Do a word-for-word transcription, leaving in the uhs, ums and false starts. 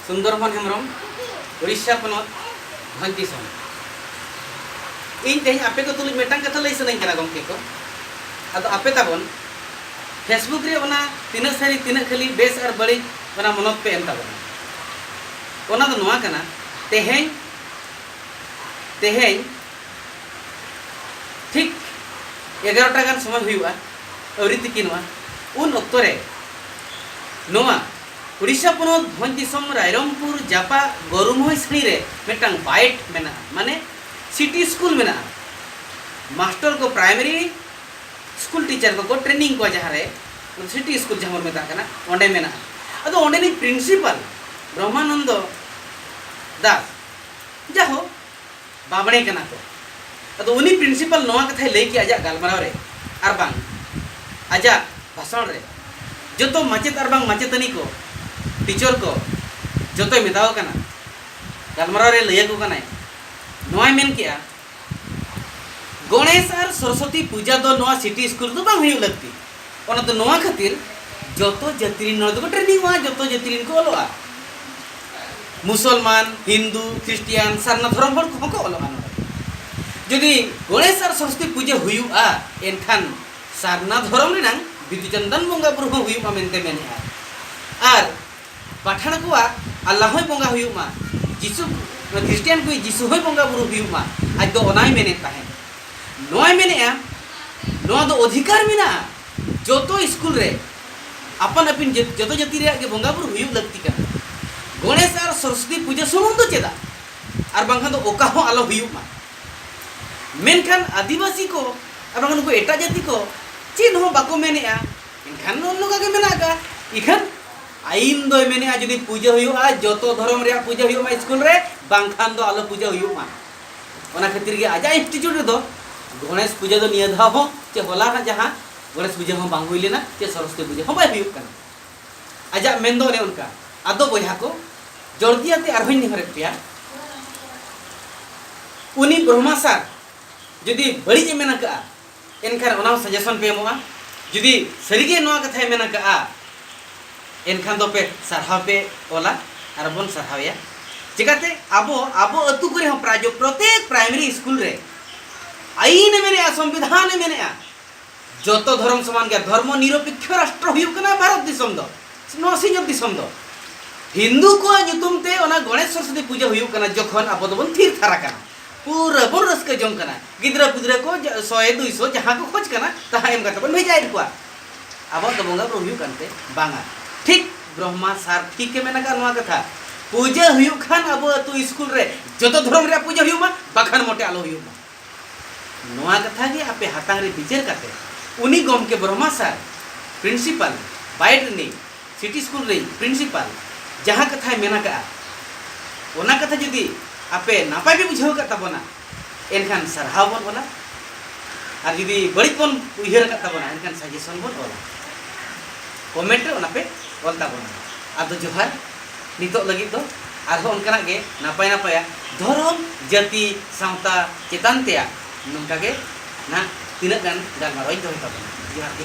ᱥᱩᱱᱫᱚᱨ ᱢᱳᱦᱚᱱ ᱦᱮᱢᱵᱨᱚᱢ, ᱩᱲᱤᱥᱥᱟ ᱯᱚᱱᱚᱛ, ᱵᱷᱚᱸᱡᱽ ᱫᱤᱥᱚᱢ᱾ ᱤᱧ ᱛᱮᱦᱮᱧ ᱟᱯᱮ ᱠᱚ ᱛᱩᱞᱩᱡ ᱢᱤᱫᱴᱟᱝ ᱠᱟᱛᱷᱟ ᱞᱟᱹᱭ ᱥᱟᱱᱟᱧ ᱠᱟᱱᱟ ᱜᱚᱢᱠᱮ ᱠᱚ᱾ ᱟᱫᱚ ᱟᱯᱮ ᱛᱟᱵᱚᱱ Facebook ᱨᱮ ᱚᱱᱟ ᱛᱤᱱᱟᱹᱜ ᱥᱟᱹᱨᱤ ᱛᱤᱱᱟᱹᱜ ᱠᱷᱟᱹᱞᱤ ᱵᱮᱥ ᱟᱨ ᱵᱟᱹᱲᱤᱡ ᱚᱱᱟ ᱢᱚᱱᱚᱛ ᱯᱮ ᱮᱢ ᱛᱟᱵᱚᱱᱟ᱾ ᱚᱱᱟ ᱫᱚ ᱱᱚᱣᱟ ᱠᱟᱱᱟ, ᱛᱮᱦᱮᱧ, ᱛᱮᱦᱮᱧ ᱴᱷᱤᱠ ᱮᱜᱟᱨᱚᱴᱟ ᱜᱟᱱ ᱥᱚᱢᱚᱭ ᱦᱩᱭᱩᱜᱼᱟ, ᱟᱹᱣᱨᱤ ᱛᱤᱠᱤᱱᱚᱜᱼᱟ, ᱩᱱ ᱚᱠᱛᱚ ᱨᱮ ᱱᱚᱣᱟ ᱩᱲᱤᱥᱥᱟ ᱯᱚᱱᱚᱛ ᱵᱷᱚᱸᱡᱽ ᱫᱤᱥᱚᱢ ᱨᱟᱭᱨᱚᱝᱯᱩᱨ ᱡᱟᱯᱟᱜ ᱜᱚᱨᱩᱢᱦᱚᱭ ᱥᱟᱹᱲᱤ ᱨᱮ ᱢᱤᱫᱴᱟᱝ ᱵᱟᱭᱮᱴ ᱢᱮᱱᱟᱜᱼᱟ, ᱢᱟᱱᱮ ᱥᱤᱴᱤ ᱥᱠᱩᱞ ᱢᱮᱱᱟᱜᱼᱟ᱾ ᱢᱟᱥᱴᱚᱨ ᱠᱚ, ᱯᱨᱟᱭᱢᱟᱨᱤ ᱥᱠᱩᱞ ᱴᱤᱪᱟᱨ ᱠᱚᱠᱚ ᱴᱨᱮᱱᱤᱝ ᱠᱚᱣᱟ, ᱡᱟᱦᱟᱸ ᱨᱮ ᱥᱤᱴᱤ ᱥᱠᱩᱞ ᱡᱟᱦᱟᱸ ᱵᱚᱱ ᱢᱮᱛᱟᱜ ᱠᱟᱱᱟ, ᱚᱸᱰᱮ ᱢᱮᱱᱟᱜᱼᱟ᱾ ᱟᱫᱚ ᱚᱸᱰᱮᱱᱤᱡ ᱯᱨᱤᱱᱥᱤᱯᱟᱞ ᱵᱨᱚᱦᱢᱟᱱᱚᱱᱫᱚ ᱫᱟᱥ, ᱡᱟᱦᱳᱠ, ᱵᱟᱢᱲᱮ ᱠᱟᱱᱟ ᱠᱚ᱾ ᱟᱫᱚ ᱩᱱᱤ ᱯᱨᱤᱱᱥᱤᱯᱟᱞ ᱱᱚᱣᱟ ᱠᱟᱛᱷᱟᱭ ᱞᱟᱹᱭ ᱠᱮᱜᱼᱟ ᱟᱡᱟᱜ ᱜᱟᱞᱢᱟᱨᱟᱣ ᱨᱮ, ᱟᱨ ᱵᱟᱝ ᱟᱡᱟᱜ ᱵᱷᱟᱥᱚᱱ ᱨᱮ, ᱡᱚᱛᱚ ᱢᱟᱪᱮᱫ ᱟᱨ ᱵᱟᱝ ᱢᱟᱪᱮᱛᱟᱹᱱᱤ ᱠᱚ, ᱴᱤᱪᱟᱨ ᱠᱚ, ᱡᱚᱛᱚᱭ ᱢᱮᱛᱟᱣ ᱠᱟᱱᱟ, ᱜᱟᱞᱢᱟᱨᱟᱣ ᱨᱮ ᱞᱟᱹᱭ ᱟᱠᱚ ᱠᱟᱱᱟᱭ, ᱱᱚᱣᱟᱭ ᱢᱮᱱ ᱠᱮᱜᱼᱟ, ᱜᱚᱬᱮᱥ ᱟᱨ ᱥᱚᱨᱚᱥᱚᱛᱤ ᱯᱩᱡᱟ ᱫᱚ ᱱᱚᱣᱟ ᱥᱤᱴᱤ ᱥᱠᱩᱞ ᱨᱮᱫᱚ ᱵᱟᱝ ᱦᱩᱭᱩᱜ ᱞᱟᱹᱠᱛᱤ᱾ ᱚᱱᱟ ᱫᱚ ᱱᱚᱣᱟ ᱠᱷᱟᱹᱛᱤᱨ, ᱡᱚᱛᱚ ᱡᱟᱹᱛᱤ ᱨᱮᱱ ᱱᱚᱰᱮ ᱫᱚᱠᱚ ᱴᱨᱮᱱᱤᱝᱚᱜᱼᱟ, ᱡᱚᱛᱚ ᱡᱟᱹᱛᱤ ᱨᱮᱱ ᱠᱚ ᱚᱞᱚᱜᱼᱟ᱾ ᱢᱩᱥᱚᱞᱢᱟᱱ, ᱦᱤᱱᱫᱩ, ᱠᱷᱨᱤᱥᱴᱤᱭᱟᱱ, ᱥᱟᱨᱱᱟ ᱫᱷᱚᱨᱚᱢ ᱦᱚᱲ ᱠᱚᱦᱚᱸ ᱠᱚ ᱚᱞᱚᱜᱼᱟ ᱱᱚᱰᱮ᱾ ᱡᱩᱫᱤ ᱜᱚᱬᱮᱥ ᱟᱨ ᱥᱚᱨᱚᱥᱚᱛᱤ ᱯᱩᱡᱟᱹ ᱦᱩᱭᱩᱜᱼᱟ, ᱮᱱᱠᱷᱟᱱ ᱥᱟᱨᱱᱟ ᱫᱷᱚᱨᱚᱢ ᱨᱮᱱᱟᱝ ᱵᱤᱫᱩ ᱪᱟᱸᱫᱟᱱ ᱵᱚᱸᱜᱟ ᱵᱩᱨᱩ ᱦᱚᱸ ᱦᱩᱭᱩᱜ ᱢᱟ ᱢᱮᱱᱛᱮ ᱢᱮᱱᱮᱜᱼᱟ᱾ ᱟᱨ ᱯᱟᱴᱷᱟᱬ ᱠᱚᱣᱟᱜ ᱟᱞᱞᱟ ᱦᱚᱸᱭ ᱵᱚᱸᱜᱟ ᱦᱩᱭᱩᱜ ᱢᱟ, ᱡᱤᱥᱩ, ᱠᱷᱨᱤᱥᱴᱤᱭᱟᱱ ᱠᱚ ᱡᱤᱥᱩ ᱦᱚᱸᱭ ᱵᱚᱸᱜᱟ ᱵᱩᱨᱩ ᱦᱩᱭᱩᱜ ᱢᱟ, ᱟᱡ ᱫᱚ ᱚᱱᱟᱭ ᱢᱮᱱᱮᱫ ᱛᱟᱦᱮᱸᱫ᱾ ᱱᱚᱣᱟᱭ ᱢᱮᱱᱮᱫᱼᱟ, ᱱᱚᱣᱟ ᱫᱚ ᱚᱫᱷᱤᱠᱟᱨ ᱢᱮᱱᱟᱜᱼᱟ ᱡᱚᱛᱚ ᱥᱠᱩᱞ ᱨᱮ ᱟᱯᱟᱱ ᱟᱹᱯᱤᱱ ᱡᱟᱹᱛ-, ᱡᱚᱛᱚ ᱡᱟᱹᱛᱤ ᱨᱮᱭᱟᱜ ᱜᱮ ᱵᱚᱸᱜᱟ ᱵᱩᱨᱩ ᱦᱩᱭᱩᱜ ᱞᱟᱹᱠᱛᱤ ᱠᱟᱱᱟ᱾ ᱜᱚᱬᱮᱥ ᱟᱨ ᱥᱚᱨᱚᱥᱚᱛᱤ ᱯᱩᱡᱟᱹ ᱥᱩᱢᱩᱝ ᱫᱚ ᱪᱮᱫᱟᱜ? ᱟᱨ ᱵᱟᱝᱠᱷᱟᱱ ᱫᱚ ᱚᱠᱟ ᱦᱚᱸ ᱟᱞᱚ ᱦᱩᱭᱩᱜ ᱢᱟ᱾ ᱢᱮᱱᱠᱷᱟᱱ ᱟᱹᱫᱤᱵᱟᱹᱥᱤ ᱠᱚ ᱟᱨ ᱵᱟᱝᱠᱷᱟᱱ ᱱᱩᱠᱩ ᱮᱴᱟᱜ ᱡᱟᱹᱛᱤ ᱠᱚ ᱪᱮᱫ ᱦᱚᱸ ᱵᱟᱠᱚ ᱢᱮᱱᱮᱜᱼᱟ᱾ ᱮᱱᱠᱷᱟᱱ ᱱᱚᱜᱼᱚ ᱱᱚᱝᱠᱟ ᱜᱮ ᱢᱮᱱᱟᱜ ᱟᱠᱟᱫᱼᱟ᱾ ᱤᱠᱷᱟᱹᱱ ᱟᱹᱭᱤᱱ ᱫᱚᱭ ᱢᱮᱱᱮᱜᱼᱟ, ᱡᱩᱫᱤ ᱯᱩᱡᱟᱹ ᱦᱩᱭᱩᱜᱼᱟ, ᱡᱚᱛᱚ ᱫᱷᱚᱨᱚᱢ ᱨᱮᱭᱟᱜ ᱯᱩᱡᱟᱹ ᱦᱩᱭᱩᱜ ᱢᱟ ᱥᱠᱩᱞ ᱨᱮ, ᱵᱟᱝᱠᱷᱟᱱ ᱫᱚ ᱟᱞᱚ ᱯᱩᱡᱟᱹ ᱦᱩᱭᱩᱜ ᱢᱟ᱾ ᱚᱱᱟ ᱠᱷᱟᱹᱛᱤᱨ ᱜᱮ ᱟᱡᱟᱜ ᱤᱱᱥᱴᱤᱴᱤᱭᱩᱴ ᱨᱮᱫᱚ ᱜᱚᱬᱮᱥ ᱯᱩᱡᱟᱹ ᱫᱚ ᱱᱤᱭᱟᱹ ᱫᱷᱟᱣ ᱦᱚᱸ, ᱪᱮ ᱦᱚᱞᱟ ᱨᱮᱱᱟᱜ ᱡᱟᱦᱟᱸ ᱜᱚᱬᱮᱥ ᱯᱩᱡᱟᱹ ᱦᱚᱸ ᱵᱟᱝ ᱦᱩᱭ ᱞᱮᱱᱟ, ᱪᱮ ᱥᱚᱨᱚᱥᱚᱛᱤ ᱯᱩᱡᱟᱹ ᱦᱚᱸ ᱵᱟᱭ ᱦᱩᱭᱩᱜ ᱠᱟᱱᱟ᱾ ᱟᱡᱟᱜ ᱢᱮᱱ ᱫᱚ ᱚᱱᱮ ᱚᱱᱠᱟ᱾ ᱟᱫᱚ ᱵᱚᱭᱦᱟ ᱠᱚ, ᱡᱚᱲᱫᱤ ᱟᱛᱮ ᱟᱨᱦᱚᱸᱧ ᱱᱮᱦᱚᱨᱮᱫ ᱯᱮᱭᱟ, ᱩᱱᱤ ᱵᱨᱚᱦᱢᱟ ᱥᱟᱨ ᱡᱩᱫᱤ ᱵᱟᱹᱲᱤᱡ ᱮ ᱢᱮᱱ ᱟᱠᱟᱫᱼᱟ, ᱮᱱᱠᱷᱟᱱ ᱚᱱᱟ ᱦᱚᱸ ᱥᱟᱡᱮᱥᱚᱱ ᱯᱮ ᱮᱢᱚᱜᱼᱟ᱾ ᱡᱩᱫᱤ ᱥᱟᱹᱨᱤᱜᱮ ᱱᱚᱣᱟ ᱠᱟᱛᱷᱟᱭ ᱢᱮᱱ ᱟᱠᱟᱫᱼᱟ, ᱮᱱᱠᱷᱟᱱ ᱫᱚᱯᱮ ᱥᱟᱨᱦᱟᱣ ᱯᱮ ᱚᱞᱟ᱾ ᱟᱨ ᱵᱚᱱ ᱥᱟᱨᱦᱟᱣᱮᱭᱟ᱾ ᱪᱮᱠᱟᱛᱮ ᱟᱵᱚ ᱟᱵᱚ ᱟᱹᱛᱩ ᱠᱚᱨᱮ ᱦᱚᱸ ᱯᱨᱟᱭ ᱡᱚ- ᱯᱨᱚᱛᱮᱠ ᱯᱨᱟᱭᱢᱟᱨᱤ ᱥᱠᱩᱞ ᱨᱮ ᱟᱹᱭᱤᱱ ᱮ ᱢᱮᱱᱮᱜᱼᱟ, ᱥᱚᱝᱵᱤᱫᱷᱟᱱ ᱮ ᱢᱮᱱᱮᱜᱼᱟ, ᱡᱚᱛᱚ ᱫᱷᱚᱨᱚᱢ ᱥᱚᱢᱟᱱ ᱜᱮᱭᱟ, ᱫᱷᱚᱨᱢᱚ ᱱᱤᱨᱚᱯᱮᱠᱠᱷᱚ ᱨᱟᱥᱴᱨᱚ ᱦᱩᱭᱩᱜ ᱠᱟᱱᱟ ᱵᱷᱟᱨᱚᱛ ᱫᱤᱥᱚᱢ ᱫᱚ, ᱱᱚᱣᱟ ᱥᱤᱧᱚᱛ ᱫᱤᱥᱚᱢ ᱫᱚ᱾ ᱦᱤᱱᱫᱩ ᱠᱚᱣᱟᱜ ᱧᱩᱛᱩᱢ ᱛᱮ ᱚᱱᱟ ᱜᱚᱬᱮᱥ ᱥᱚᱨᱚᱥᱚᱛᱤ ᱯᱩᱡᱟᱹ ᱦᱩᱭᱩᱜ ᱠᱟᱱᱟ, ᱡᱚᱠᱷᱚᱱ ᱟᱵᱚ ᱫᱚᱵᱚᱱ ᱛᱷᱤᱨ ᱛᱷᱟᱨ ᱟᱠᱟᱱᱟ, ᱯᱩᱨᱟᱹ ᱵᱚᱱ ᱨᱟᱹᱥᱠᱟᱹ ᱡᱚᱝ ᱠᱟᱱᱟ, ᱜᱤᱫᱽᱨᱟᱹ ᱯᱤᱫᱽᱨᱟᱹ ᱠᱚ ᱡᱟ- ᱥᱚᱭ ᱫᱩᱭᱥᱚ ᱡᱟᱦᱟᱸ ᱠᱚ ᱠᱷᱚᱡᱽ ᱠᱟᱱᱟ ᱛᱟᱦᱟᱸ ᱮᱢ ᱠᱟᱛᱮ ᱵᱚᱱ ᱵᱷᱮᱡᱟᱭᱮᱫ ᱠᱚᱣᱟ᱾ ᱟᱵᱚᱣᱟᱜ ᱫᱚ ᱵᱚᱸᱜᱟ ᱵᱩᱨᱩ ᱦᱩᱭᱩᱜ ᱠᱟᱱᱛᱮ ᱵᱟᱝᱟ᱾ ᱴᱷᱤᱠ ᱵᱨᱚᱦᱢᱟ ᱥᱟᱨ ᱴᱷᱤᱠ ᱮ ᱢᱮᱱ ᱟᱠᱟᱫ ᱱᱚᱣᱟ ᱠᱟᱛᱷᱟ, ᱯᱩᱡᱟᱹ ᱦᱩᱭᱩᱜ ᱠᱷᱟᱱ ᱟᱵᱚ ᱟᱹᱛᱩ ᱥᱠᱩᱞ ᱨᱮ ᱡᱚᱛᱚ ᱫᱷᱚᱨᱚᱢ ᱨᱮᱭᱟᱜ ᱯᱩᱡᱟᱹ ᱦᱩᱭᱩᱜ ᱢᱟ, ᱵᱟᱠᱷᱟᱱ ᱢᱚᱴᱮ ᱟᱞᱚ ᱦᱩᱭᱩᱜ ᱢᱟ᱾ ᱱᱚᱣᱟ ᱠᱟᱛᱷᱟ ᱜᱮ ᱟᱯᱮ ᱦᱟᱛᱟᱝ ᱨᱮ ᱵᱤᱪᱟᱹᱨ ᱠᱟᱛᱮ ᱩᱱᱤ ᱜᱚᱢᱠᱮ ᱵᱨᱚᱦᱢᱟ ᱥᱟᱨ, ᱯᱨᱤᱱᱥᱤᱯᱟᱞ, ᱵᱟᱭᱮᱴ ᱨᱤᱱᱤᱡ ᱥᱤᱴᱤ ᱥᱠᱩᱞ ᱨᱤᱱ ᱯᱨᱤᱱᱥᱤᱯᱟᱞ, ᱡᱟᱦᱟᱸ ᱠᱟᱛᱷᱟᱭ ᱢᱮᱱ ᱟᱠᱟᱫᱼᱟ, ᱚᱱᱟ ᱠᱟᱛᱷᱟ ᱡᱩᱫᱤ ᱟᱯᱮ ᱱᱟᱯᱟᱭ ᱯᱮ ᱵᱩᱡᱷᱟᱹᱣ ᱟᱠᱟᱫ ᱛᱟᱵᱚᱱᱟ, ᱮᱱᱠᱷᱟᱱ ᱥᱟᱨᱦᱟᱣ ᱵᱚᱱ ᱚᱞᱟ᱾ ᱟᱨ ᱡᱩᱫᱤ ᱵᱟᱹᱲᱤᱡ ᱵᱚᱱ ᱩᱭᱦᱟᱹᱨ ᱟᱠᱟᱫ ᱛᱟᱵᱚᱱᱟ, ᱮᱱᱠᱷᱟᱱ ᱥᱟᱡᱮᱥᱚᱱ ᱵᱚᱱ ᱚᱞᱟ, ᱠᱚᱢᱮᱱᱴ ᱨᱮ ᱚᱱᱟ ᱯᱮ ᱚᱞ ᱛᱟᱵᱚᱱᱟ᱾ ᱟᱫᱚ ᱡᱚᱦᱟᱨ, ᱱᱤᱛᱚᱜ ᱞᱟᱹᱜᱤᱫ ᱫᱚ ᱟᱨᱦᱚᱸ ᱚᱱᱠᱟᱱᱟᱜ ᱜᱮ ᱱᱟᱯᱟᱭ ᱱᱟᱯᱟᱭᱟᱜ ᱫᱷᱚᱨᱚᱢ, ᱡᱟᱹᱛᱤ, ᱥᱟᱶᱛᱟ ᱪᱮᱛᱟᱱ ᱛᱮᱭᱟᱜ ᱱᱚᱝᱠᱟ ᱜᱮ ᱱᱟᱦᱟᱜ ᱛᱤᱱᱟᱹᱜ ᱜᱟᱱ ᱜᱟᱞᱢᱟᱨᱟᱣ ᱤᱧ ᱫᱚᱦᱚᱭ ᱛᱟᱵᱚᱱᱟ᱾ ᱡᱚᱦᱟᱨ ᱜᱮ᱾